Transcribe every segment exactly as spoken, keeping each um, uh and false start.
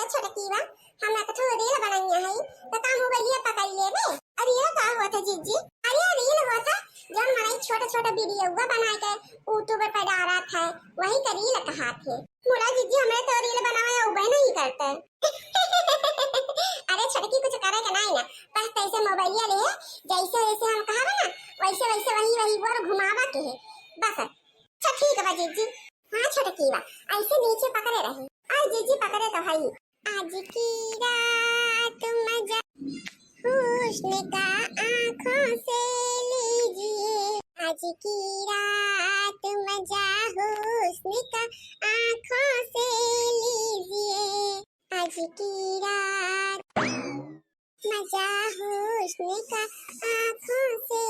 छोटकी बा, हम एक ठो reel बनाई है, तो का मोबाइलिया पकड़ लेबे? अरे ये का होत है जीजी? अरे ये reel होत है, जौन मनई छोटा छोटा वीडियोवा बना के YouTube पे डालत है, वही का reel कहात है। मुड़ा जीजी, हमरे तो reel बनावे उबे नहीं करते। अरे छोटकी, कुछ करे के नहीं ना, बस तैसे मोबाइलिया ले, जैसे जैसे हम कहावे ना, वैसे वैसे वही वही बोल घुमावा के है बस। अच्छा ठीक बा जीजी। हाँ छोटकी बा, ऐसे नीचे पकड़े रही। और जीजी पकड़े तो हई। आज की रात मजा हुस्न का आँखों से लीजिए, आज की रात मजा हुस्न का आँखों से लीजिए, आज की रात मजा हुस्न का आँखों से।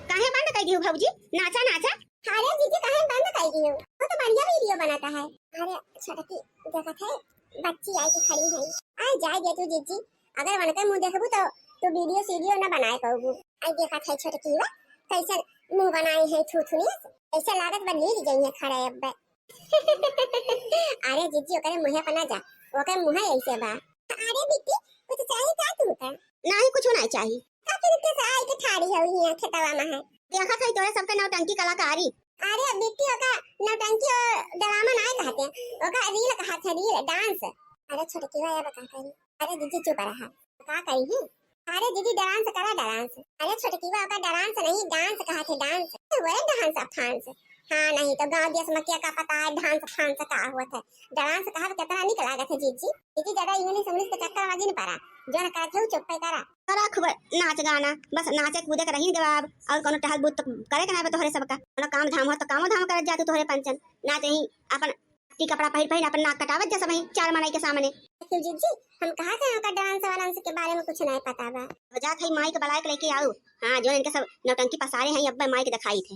काहे बंद कर दियो भौजी? नाचा, नाचा। अरे जीजी, काहे बंद कर दियो? वो तो बढ़िया वीडियो बनाता है। अरे छोटकी, देखत है, बच्ची आई के खड़ी है। आ जाए दे तू जीजी, अगर उनके मुंह देखबू तो तू वीडियो सीडियो न बनाए पाबू। आई देखत है छोटकी बा, कैसन मुंह बनाए है थूथुनी, ऐसे लागत बा नील गई है खड़े अब। अरे जीजी, ओकरे मुँहे पर ना जा, ओकर मुँह ऐसे बा। अरे बिट्टी, कुछ चाहिए का तुमका? नहीं, कुछ नहीं चाहिए। का फिर के से आई के ठाड़ी हो हियां खेतवा में है? देखत है तोरे सबके नौटंकी कलाकारी। अरे बिट्टी, ओका नौटंकी और ड्रामा नहीं कहते, ओका reel कहत है, reel, dance। अरे छोटकी बा, अब का करी? अरे जीजी चुप रहा, का करी है? अरे दीदी, dance करा, dance। अरे छोटकी बा, ओका dance नहीं, dance कहा थे, dance। वही dance अब fans। हाँ, नहीं तो गाँव देश में क्या का पता है dance fans का होत है। Dance कहा तो कितना निक लागत है जीजी। दीदी, ज्यादा English English के चक्कर में जिन पड़ा, जो न कहत है वो चुप्पे करा। करा खूब नाच गाना, बस नाचे कूदे के रही जवाब, और कोनो टहल बूत तो करे के ना बा तोहरे सबका। कोनो काम धाम हो तो कामो धाम करत जा तू तोहरे पंचन, ना तो ही अपन टी कपड़ा पहिर पहिर अपन नाक कटावत जा सबही चार मनई के सामने। देखियो जीजी, हम कहा थे ओका dance वांस के बारे में कुछ नहीं पता बा। अब जात है माई के बुलाए के लेके आऊ। हाँ, जो इनके सब नौटंकी पसारे हैं, अब माई के दिखाई थे।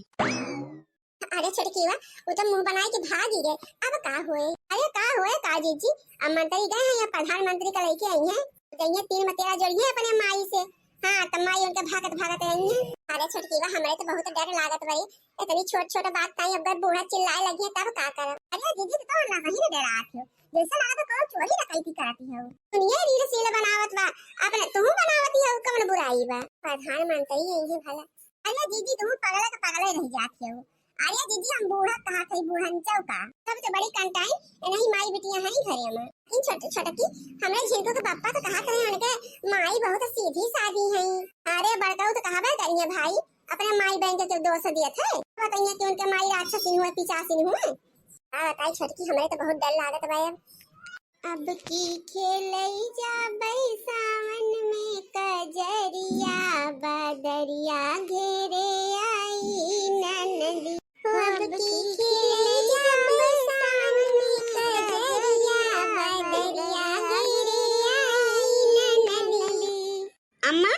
अरे छोटकी बा, वो तो मुंह बनाए के भाग ही गए। अब का होए? अरे का होए का जीजी? अब मंत्री गए हैं या प्रधानमंत्री का लेके आई हैं, जइए तीन मतेरा जोड़िए अपने माई से। हाँ, तब माई उनके भागत भागत आई हैं। अरे छोटकी बा, हमरे तो बहुत डर लागत बा। इतनी छोट छोट बात ताई अगर बूढ़ा चिल्लाए लगी है तब का करब? अरे दीदी, तो ना सही में डरात हो, जैसे लागत कौन चोरी डकैती करती हो। सुनिए, reel सील बनावत बा, अपने तुहू बनावती हो, कौन बुराई बा? प्रधानमंत्री यही है भला। अरे दीदी, तुम पगला के पगले रह जाती हो। अरे दीदी, हम बूढ़ा कहा थे, बूढ़न चौका, सबसे बड़ी कंटाइन इन्हीं माई बिटिया हैं घरे में। इन छोट छोटकी, हमरे झिनको के पापा तो कहा थे उनके माई बहुत सीधी सादी हैं। अरे बड़काऊ तो कहा करिए भाई, अपने माई बहन के क्यों दोष दिए थे? बताइए कि उनके माई राक्षसी हुए, पिचासिन हुए। का बताई छोटकी, हमरे तो बहुत डर लागत बा अब। अब की खेलई जाबै सावन में कजरिया, बदरिया घेरे आई ननदी। अब की खेलई जाबै सावन में कजरिया, बदरिया घेरे आई ननदी। अम्मा,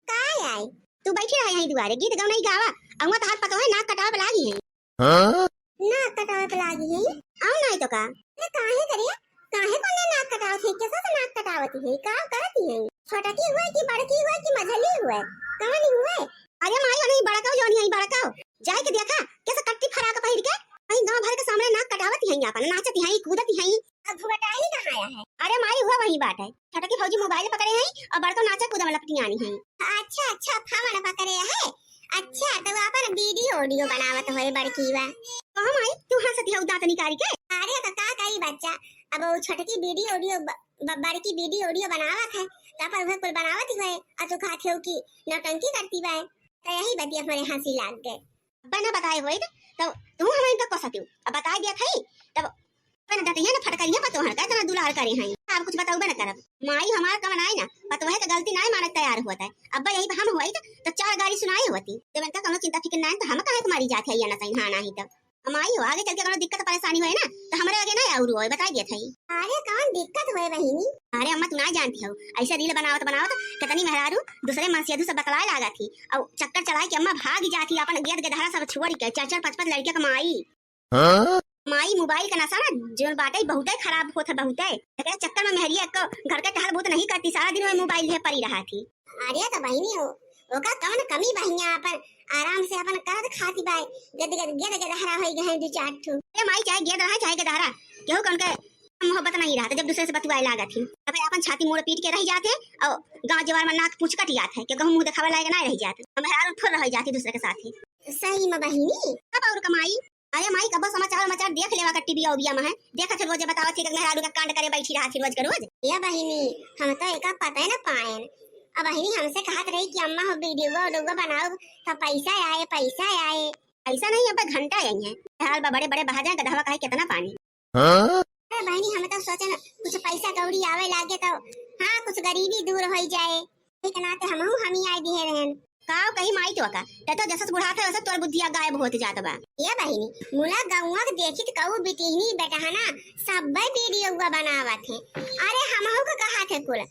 का आई? तू बैठी रहा यहीं दुआरे, गीत गौनई गावा, अउआ तहार पतोहे नाक कटावे पे लागी है। हाँ? नाक कटावे पे लागी है? आओ नहीं तो का? अरे काहे करिया? काहे को ने नाक कटावत है? कैसा से नाक कटावत है? का करत है? छोटकी हुए कि बड़की हुए कि मझली हुए? कौन हुए? अरे माई, वही बड़काऊ जौन है, बड़काऊ। जाए के देखा, कैसे कट्टी फराक पहिर के वही गांव भर के सामने नाक कटावत है, अपन नाचत है, कूदत है। अब घुघटाई कहाँ आया है? अरे माई, हुआ वही बात है। छोटकी भौजी मोबाइल पकड़े हैं और बड़का नाचा कूदा वाला पटियानी है। अच्छा, अच्छा, फावड़ा पकड़े है। अच्छा, तो वो अपन वीडियो ऑडियो बनावत होए बड़की बा। कहो माई, तू हंसती हो दांत निकाल के? अरे तो का करी बच्चा, अब वो छोटकी वीडियो ऑडियो ब-, ब-, बड़की वीडियो ऑडियो बनावत है, तो अपन वह कुल बनावत ही होए, और तू कहत हो कि नौटंकी करती बा, तो यही बतिया हमारे हंसी लाग गए। बना बताए होए तो, तो तू हमारे तक को सतियो, अब बताए दिया था ही, तब अपन डटिया ना फटकरिया पतोहन का इतना दुलार करे हैं। अब कुछ बताऊ बना करब। माई हमार कवन आए ना, पतोहे के गलती नाय मानत तैयार होत है। अब यही हम होइत तो, तो चार गाली सुनाए होती। जब इनका कौनो चिंता फिक्र नाय तो हम काहे के मारी जात है या ना सही, हाँ नाही तो। माई हो, आगे चल के कौनो दिक्कत परेशानी होए ना तो हमरे आगे ना और होए, बताई दिया था ही। अरे कौन दिक्कत होए बहिनी? अरे अम्मा तू ना जानती हो, ऐसे reel बनावत बनावत कितनी मेहरारू दूसरे मनसेधू से बतलाए लागा थी और चक्कर चलाए के अम्मा भाग जाती, अपन गेद गेदहरा सब छोड़ के चार चार पाँच पाँच लड़के का माई। हाँ? माई मोबाइल का नशा ना जोन बाटे बहुते खराब होत है, बहुते। एकरे चक्कर में मेहरिया एको घर के टहल बहुत नहीं करती, सारा दिन में मोबाइल लिए पड़ी रहा थी। अरे तो बहिनी हो, ओका कौन कमी बहिया, अपन आराम से अपन करत खाती बाय, गद गद गद गदहरा होई गए हैं दो चार ठो। अरे माई चाहे गेद रहा चाहे गदहरा, केहू कौन के मोहब्बत नहीं। ई रहत जब दूसरे से बतुआए लागत ही, तब आपन छाती मूड़ पीट के रह जाते, और गाँव जवार में नाक पूछ कट जात है, कि कहूँ मुँह देखावे लायक ना रह जात, हम मेहरारू थोड़ रह जाती दूसरे के साथ ही। सही में बहिनी। तब और कमाई। अरे माई, कबो समाचार उमाचार देख लेवा का टीवी उबिया में है, देखत है रोजे बतावत है कि मेहरारू का कांड करे बैठी रहत है रोज के रोज। ए बहिनी, हम तो एका पता न पाएन। अब बहिनी हमसे कहत रही कि अम्मा हो वीडियो उडियो बनाओ, तो पैसा आए, पैसा आए। पैसा नहीं, अब घंटा आई है। हाल बा बड़े बड़े बहा जाए, गधवा काहे कितना पानी। हाँ? अरे बहिनी, हम तो सोचन कुछ पैसा कौड़ी आवे लागे तो, हाँ, कुछ गरीबी दूर होई जाए। एक नाते हमहू हमी आए दिहे रहन। काव कही माई तो का, ते तो जसस बुढ़ात है, वसस तोर बुद्धिया गायब होत जात बा। ए बहिनी, मुला गौवा के देखित कऊ बिटिहनी बेटहना सब्बे वीडियोवा बनावत है। अरे हमहू के कहत है कुल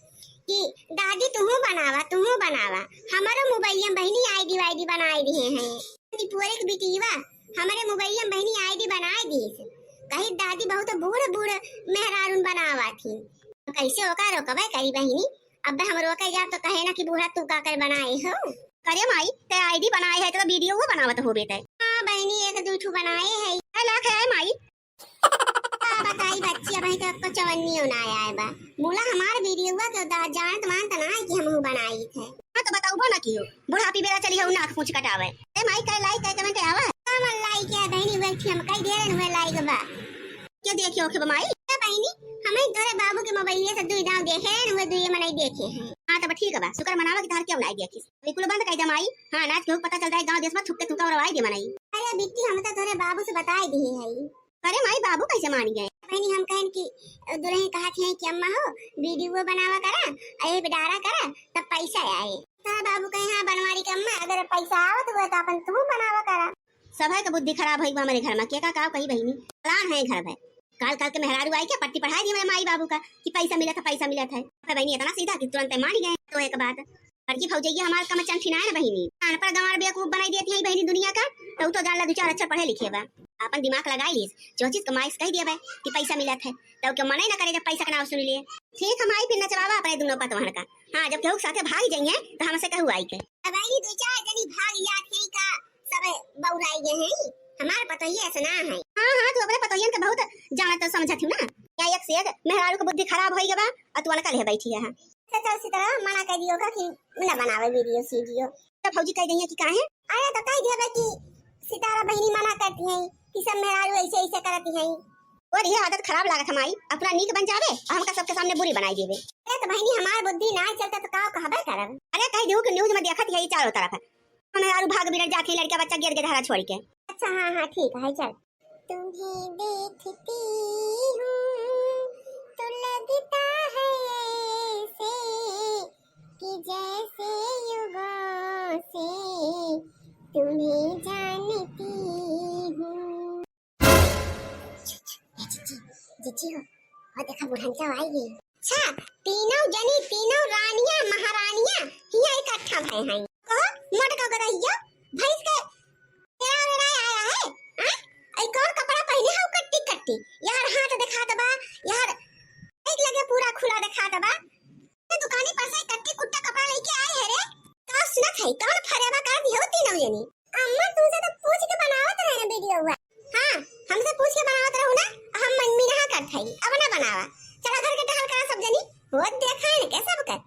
कि दादी तुहू बनावा, तुहू बनावा। हमरो मोबाइलिया में बहिनी आईडी वाईडी बनाए दिहे हैं। निपुअरे के बिटिया हमरे मोबाइलिया में बहिनी आईडी बनाए दिहिस। कही दादी बहुत बूढ़ बूढ़ मेहरारून बनावत ही। कैसे ओका रोकबे करी बहिनी? अबे हम रोके जाब तो कहे ना कि बूढ़ा तू का कर बनाए हो। करे माई, ते आईडी बनाए है तो वीडियो वो बनावत होबे ते। हाँ बहिनी, एक दू ठू बनाए है। का लाख है माई? का बताई बच्ची, अबही तो एको चवन्नियो ना आए बा। मुला हमार वीडियोवा के दा-, जानत मानत ना है कि हमहू बनाई थे। हाँ तो बताउबो ना कियो, बुढ़ापी बेरा चली हो नाक पूछ कटावे। ए माई, का लाइक का कमेंट आवा? का मन लाइक है बहिनी, वही हम कही दे रहे हैं लाइक बा। के देखियो के बा माई? ए बहिनी, हमही तोरे बाबू के मोबाइल से दुई दाव देखे हैं, वो दुई मनई देखे हैं। हाँ, तब ठीक बा, शुक्र मनावा कि तार केहू नाई देखिस। बिल्कुल बंद कर दे माई। हाँ, नाच केहू पता चल जाए, गाँव देश में थुक के थुका उड़वाई दे मनई। अरे बिट्टी, हम तो तोरे बाबू से बताई दिए है। अरे माई, बाबू कैसे मान गए? बहिनी, हम कहन कि दुल्हन कहत है कि अम्मा हो, वीडियो बनावा करा, अरे डारा करा, तब पैसा आए। तार बाबू कहे, हाँ बनवारी के अम्मा, अगर पैसा आवत हुए तो अपन तू बनावा करा। सभे के बुद्धि खराब होई बा हमरे घर में, के का, का कही बहिनी, फलान है घर भर। काल काल के मेहरारू आई के पट्टी पढ़ाई दी मेरे माई बाबू का कि पैसा मिला था, पैसा मिला था। अबे बहिनी इतना सीधा कि तुरंत मान गए तो एक बात। बड़की भौजैया हमार कम चंठी ना है ना बहिनी, अनपढ़ गंवार बेवकूफ बनाई देती है बहिनी दुनिया का। तो उ तो जान ला दू चार अक्षर पढ़े लिखे बा, अपन दिमाग लगाई लीस, जो चीज के माई से कह दिया बा कि पैसा मिला था, तो के मना ही ना करे जब पैसा के नाम सुन लिए। ठीक है माई, फिर नचवावा अपने दोनों पतवार का। हाँ, जब केहू के साथे भाग जाइए तो हमसे कहू आई के। अब आई दो चार जनी भाग जात है का, सब बौराई गए हैं। हमार पतोहिया ऐसा ना है। हाँ, हाँ, तू अपने पतोहियन के बहुत जानत समझत हूँ ना। या एक से एक मेहरारू के बुद्धि खराब होई गवा, और तू अनका ले बैठी है। तो चल सितारा, मना कर दियो का कि ना बनावे वीडियो सीडियो। तो भौजी कह दइया कि काहे? अरे तो कह दिया कि सितारा बहिनी मना करती हैं कि सब मेहरारू ऐसे ऐसे करती हैं। और ये आदत खराब लागत हमारी, अपना नीक बन जावे और हमका सबके सामने बुरी बनाई देवे। अरे तो बहिनी हमार बुद्धि ना चलता तो का कहबे करब? अरे कह दियो कि न्यूज में देखत है चारों तरफ, मेहरारू भाग बिगड़ जाती है, लड़का बच्चा गिर के धारा छोड़ के। अच्छा हाँ हाँ ठीक है चल। तुम्हें देखती हूँ तो लगता है ऐसे कि जैसे युगों से तुम्हें जानती हूँ। ए जिज्जी, जिज्जी हो, और देखा बुढ़नचा आई गई। अच्छा, तीनों जनी, तीनों रानियां, महारानियां हियां इकट्ठा भए हैं। कहो, मोटका गदहिया, भैंस के तेरा मेरा आया है, हाँ? आई कौन कपड़ा पहने हो कट्टी कट्टी? यार हाथ दिखात बा, यार एक लगे पूरा खुला दिखात बा। ये दुकानी पर से कट्टी कुट्टा कपड़ा लेके आए है रे। का सुनत है, कौन फरेबा कर दियो तीनों जनी? अम्मा, तुमसे तो पूछ के बनावत रहे ना वीडियो हुआ। हाँ, हमसे पूछ के बनावत रहू ना, हम मन में नहा करत हई, अब ना बनावा। चला घर के टहल करा सब जनी, होत देखा है के सब कर।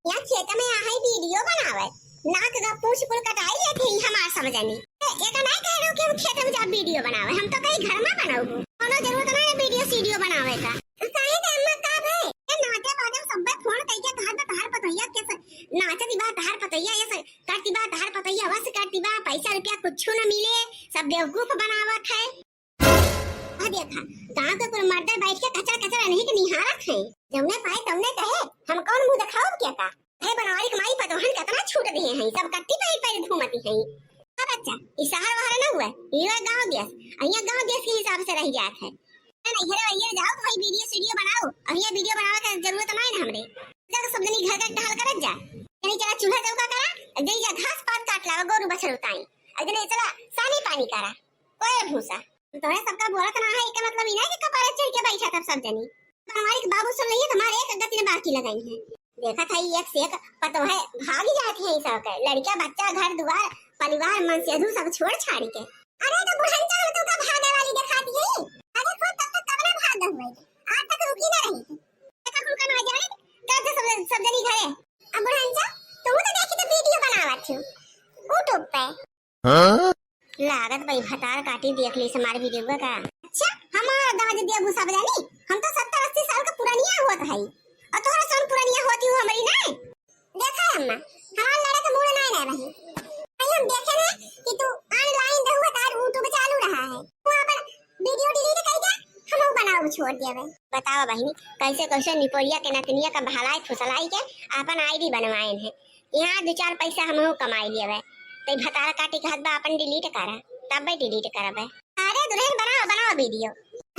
यहाँ खेत में आ है वीडियो बनावे, नाक गा पूछ कुल कटाई लेत है हमार सब जनी। ए, एका नहीं कह रहे हो कि हम खेत में जा वीडियो बनावे, हम तो कहीं घर में बनाऊ। कोनो जरूरत नहीं है वीडियो सीडियो बनावे का। काहे के अम्मा का भे? ए, नाचे बाजे सब फोन कइके कहत बा तहार पतोहिया के से नाचत बा, तहार पतोहिया ये से करती बा, तहार पतोहिया वस करती बा, पैसा रुपया कुछ न मिले, सब बेवकूफ बनावत है। आ देखा, गांव के कुल मर्दे बैठ के कचर कचर अनही के निहारत है। जौने पाए तौने कहे, हम कौन मुंह दिखाओ क्या का? हे बनवारी के माई पतोहन कितना छूट दिए हैं, सब कट्टी पहन पहन घूमती हैं। अब अच्छा, ई शहर वहर न हुए, ई हुए गांव देश, अहिया गांव देश के हिसाब से रह जात है। ना, ना, इधर, इधर जाओ तो भाई वीडियो सीडियो बनाओ, अहिया वीडियो बनावे के जरूरत नहीं ना हमरे। जा तो सब जनी घर का टहल करत जा, जनी चला चूल्हा चौका करा, जनी जा घास पात काट लावा, गोरू बछर उताई, और जनी चला सानी पानी करा, कोयर भूसा। तोहरे सबका बोलत ना है, एके मतलब ई ना कि कपारे चढ़ के बैठा तब सब जनी। हमारे बाबू सुन रही है, तुम्हारे एक गति ने बाकी लगाई है। देखा था, एक से एक पतोहे भागी जाती है, सब के लड़का, बच्चा, घर दुआर, परिवार, मन से सब छोड़ छाड़ के। अरे, तो बुढ़न चाल तू का भागे वाली दिखाती है? अरे, खुद तब तक कब ना भाग हुए, आज तक रुकी ना रही। ए भतार काटी देख ली हमारे वीडियो का। अच्छा, हमार दादा दिया भूसा बजानी, हम तो सत्तर अस्सी साल का पुरानिया होत है, और तोहरा सन पुरानिया होती हूँ हमारी ना। देखा अम्मा, हमार लड़े के मूड ना ना रही। भाई हम देखे ना कि तू ऑनलाइन रहुआ तार YouTube चालू रहा है, वो अपन वीडियो डिलीट कर दे, हम वो बनाओ छोड़ दिया बे। बताओ बहिनी, कैसे कैसे निपोरिया के नतनिया का भलाई फुसलाई के अपन आईडी बनवाएन है। यहाँ दो चार पैसा हमहू कमाई लेवे। ते भतार काटी कहत बा अपन डिलीट करा, तब डिलीट करबे। अरे दुल्हन बनाओ, बनाओ वीडियो।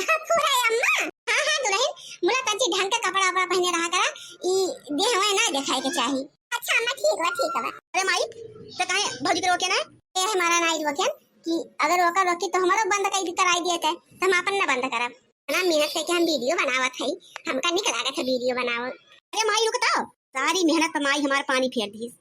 पूरा अम्मा। हाँ, हाँ दुल्हन, मुला तंची ढंग के कपड़ा वपड़ा पहने रहा करा, ई देह हुए ना दिखाए के चाही। अच्छा अम्मा, ठीक बा, ठीक बा। अरे माई, तो काहे भौजी के रोके ना? ए हमारा नाई रोके कि अगर ओकर रोकी तो हमारो बंद कर दी, कराई दिए थे, तो हम अपन ना बंद करब। इतना मेहनत करके हम वीडियो बनावत हई, हमका निक लागत है वीडियो बनावल। अरे माई रुक तो, सारी मेहनत पर माई हमार पानी फेर दीस।